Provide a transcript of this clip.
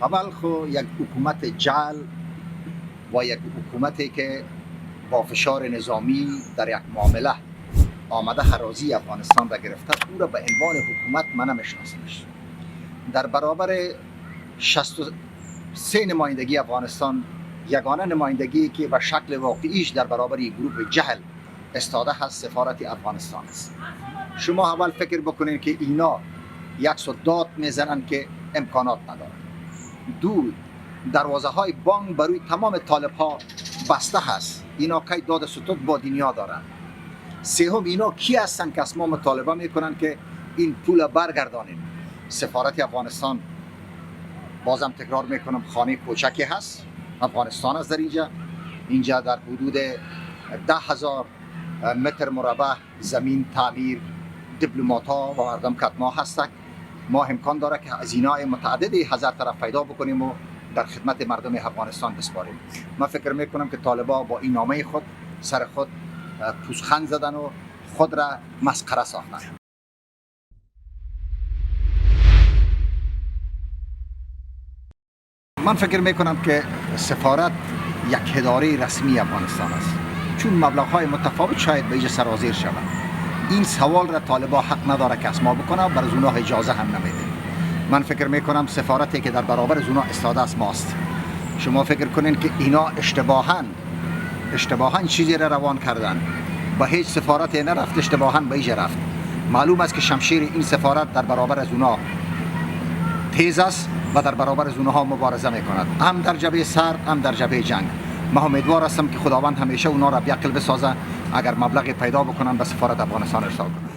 اول خو یک حکومت جعل و یک حکومتی که با فشار نظامی در یک معامله آمده اراضی افغانستان را گرفته، او را به عنوان حکومت من نمیشناسمش. در برابر 63 نمایندگی افغانستان، یگانه نمایندگی که به شکل واقعیش در برابر یک گروه جهل استاده هست سفارت افغانستان است. شما اول فکر بکنین که اینا یک سو داد میزنن که امکانات ندارن، دو دروازه های بانک بروی تمام طالب ها بسته هست، اینا کی داد ستد با دنیا دارن. سوم اینا کی هستن که از ما مطالبه میکنن که این پول برگردانین؟ سفارت افغانستان، بازم تکرار میکنم، خانه کوچکی هست، افغانستان است. در اینجا در حدود 10,000 متر مربع زمین تعمیر، دیپلمات ها و مردم کتما هستند. ما امکان داره که هزینه‌های متعددی هزار طرف پیدا بکنیم و در خدمت مردم افغانستان بسپاریم. من فکر میکنم که طالبا با این نامه خود سر خود پوزخند زدن و خود را مسخره ساختن. من فکر میکنم که سفارت یک اداره رسمی افغانستان است، چون مبلغ های متفاوت شاید به اینجا سرازیر شود. این سوال را طالبا حق نداره که از ما بکنه، بر از اونها اجازه هم نمیده. من فکر میکنم سفارتی که در برابر از اونها استاده است ماست. شما فکر کنین که اینا اشتباهاً چیزی را روان کردن، به هیچ سفارتی نرفت، اشتباهاً به اینجا رفت. معلوم است که شمشیر این سفارت در برابر از اونها تیز است و در برابر از اونها مبارزه میکند، هم در جبهه سرد هم در جبهه جنگ. من امیدوار هستم که خداوند همیشه اونا را بیعقل بسازه، اگر مبلغ پیدا بکنن به سفارت افغانستان ارسال کنن.